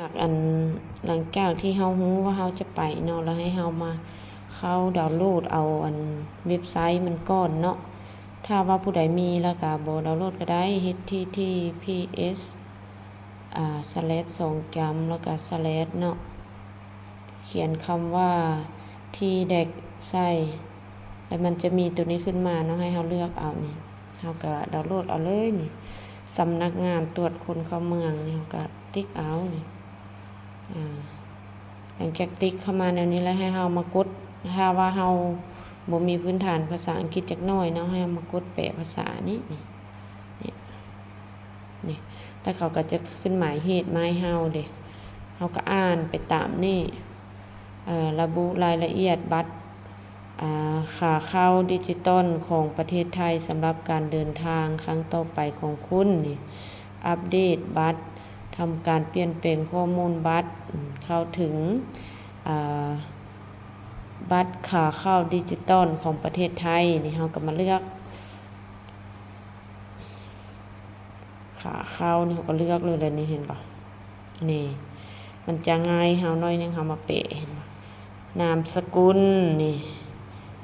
ຈາກອັນ ຫຼັງຈາກທີ່ເຮົາຮູ້ວ່າເຮົາຈະໄປເນາະ ແລ້ວໃຫ້ເຮົາມາເຂົ້າດາວໂຫຼດເອົາອັນເວັບໄຊມັນກ່ອນເນາະ. ຖ້າວ່າຜູ້ໃດມີແລ້ວກະບໍ່ດາວໂຫຼດກະໄດ້ ເຮັດ https ອ່າ ສະແລັດ ສອງຈ້ຳ ແລ້ວກະ ສະແລັດ ເນາະ ຂຽນຄຳວ່າ tdax ໃສ່ ແລ້ວມັນຈະມີໂຕນີ້ຂຶ້ນມາເນາະ ໃຫ້ເຮົາເລືອກເອົານີ້ ເຮົາກະດາວໂຫຼດເອົາເລີຍນີ້ ສຳນັກງານກວດຄົນເຂົ້າເມືອງນີ້ ເຮົາກະຕິກເອົານີ້ ອາ ຫຼັງຈາກຕິກເຂົ້າມາແນວນີ້ແລ້ວ ໃຫ້ເຮົາມາກົດ ຖ້າວ່າເຮົາບໍ່ມີພື້ນຖານພາສາອັງກິດຈັກໜ້ອຍເນາະ ໃຫ້ເຮົາມາກົດແປພາສານີ້ ນີ້ ນີ້ ນີ້ ແລ້ວເຂົາກະຈະຂຶ້ນໝາຍເຫດມາໃຫ້ເຮົາເດ ເຮົາກະອ່ານໄປຕາມນີ້ ເອີ ລະບຸລາຍລະອຽດບັດ ອາ ຂາເຂົ້າດິຈິຕອນຂອງປະເທດໄທ ສຳລັບການເດີນທາງຄັ້ງຕໍ່ໄປຂອງຄຸນນີ້ ອັບເດດບັດ ທຳການປ່ຽນແປງຂໍ້ມູນບັດ ເຂົ້າເຖິງ ອາ ບັດຂາເຂົ້າດິຈິຕອນຂອງປະເທດໄທ ນີ້ເຮົາກະມາເລືອກ ຂາເຂົ້ານີ້ ເຮົາກະເລືອກເລີຍແຫຼະນີ້ ເຫັນບໍ່ ນີ້ ມັນຈະງ່າຍເຮົາໜ້ອຍໜຶ່ງ ເຮົາມາແປະ ເຫັນບໍ່ ນາມສະກຸນນີ້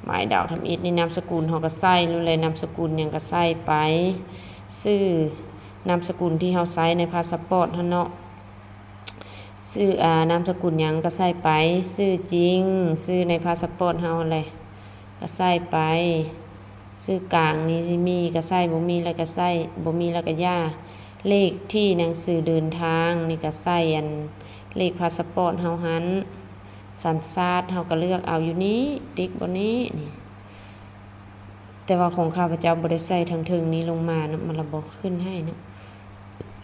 ໝາຍດາວທຳອິດນີ້ ນາມສະກຸນເຮົາກະໃສ່ໂລດແຫຼະ ນາມສະກຸນຫຍັງກະໃສ່ໄປ ຊື່ ນາມສະກຸນທີ່ເຮົາໃຊ້ໃນພາສະປອດຫັ້ນເນາະ ຊື່ ອາ ນາມສະກຸນຫຍັງກະໃສ່ໄປ ຊື່ຈິງ ຊື່ໃນພາສະປອດເຮົາຫັ້ນແຫຼະ ກະໃສ່ໄປ ຊື່ກາງນີ້ຊິມີກະໃສ່ ບໍ່ມີແລ້ວກະໃສ່ ບໍ່ມີແລ້ວກະຢ່າ ເລກທີ່ໜັງສືເດີນທາງນີ້ກະໃສ່ອັນເລກພາສະປອດເຮົາຫັ້ນ ສັນຊາດເຮົາກະເລືອກເອົາຢູ່ນີ້ ຕິກບ່ອນນີ້ນີ້ ແຕ່ວ່າຂອງຂ້າພະເຈົ້າບໍ່ໄດ້ໃສ່ທາງເທິງນີ້ລົງມາເນາະ ມັນລະບໍ່ຂຶ້ນໃຫ້ເນາະ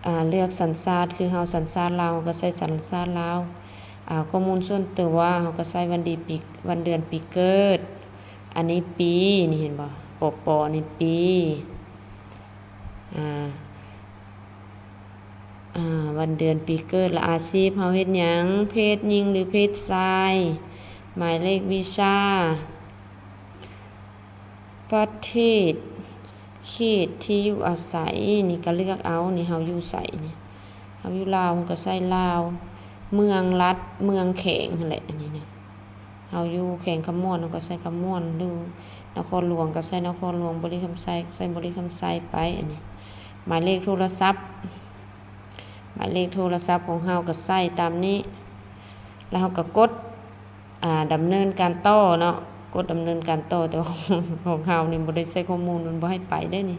ອາ ເລືອກສັນຊາດ ຄືເຮົາສັນຊາດລາວ ເຮົາກະໃສ່ສັນຊາດລາວ ອາ ຂໍ້ມູນສ່ວນຕົວ ເຮົາກະໃສ່ວັນດີປີ ວັນເດືອນປີເກີດ ອັນນີ້ປີ ນີ້ເຫັນບໍ່ ປປ ນີ້ປີ ອາ ອາ ວັນເດືອນປີເກີດ ລະອາຊີບເຮົາເຮັດຫຍັງ ເພດຍິງ ຫຼື ເພດຊາຍ ໝາຍເລກວິຊາ ປະເທດ ເຂດທີ່ຢູ່ອາໄສ ນີ້ກະເລືອກເອົາ ນີ້ເຮົາຢູ່ໃສນີ້ ເຮົາຢູ່ລາວ ເຮົາກະໃສ່ລາວ ເມືອງລັດ ເມືອງແຂວງຫັ້ນແຫຼະ ອັນນີ້ນະ ເຮົາຢູ່ແຂວງຄຳມ່ວນ ເຮົາກະໃສ່ຄຳມ່ວນ ຢູ່ນະຄອນຫຼວງກະໃສ່ນະຄອນຫຼວງ ບໍລິຄຳໄຊ ໃສ່ບໍລິຄຳໄຊໄປ ອັນນີ້ ໝາຍເລກໂທລະສັບ ໝາຍເລກໂທລະສັບຂອງເຮົາກະໃສ່ຕາມນີ້ ແລ້ວເຮົາກະກົດ ອາ ດຳເນີນການຕໍ່ເນາະ ກົດດຳເນີນການຕໍ່ ແຕ່ວ່າຂອງເຮົານີ້ບໍ່ໄດ້ໃສ່ຂໍ້ມູນ ມັນບໍ່ໃຫ້ໄປເດ້ນີ້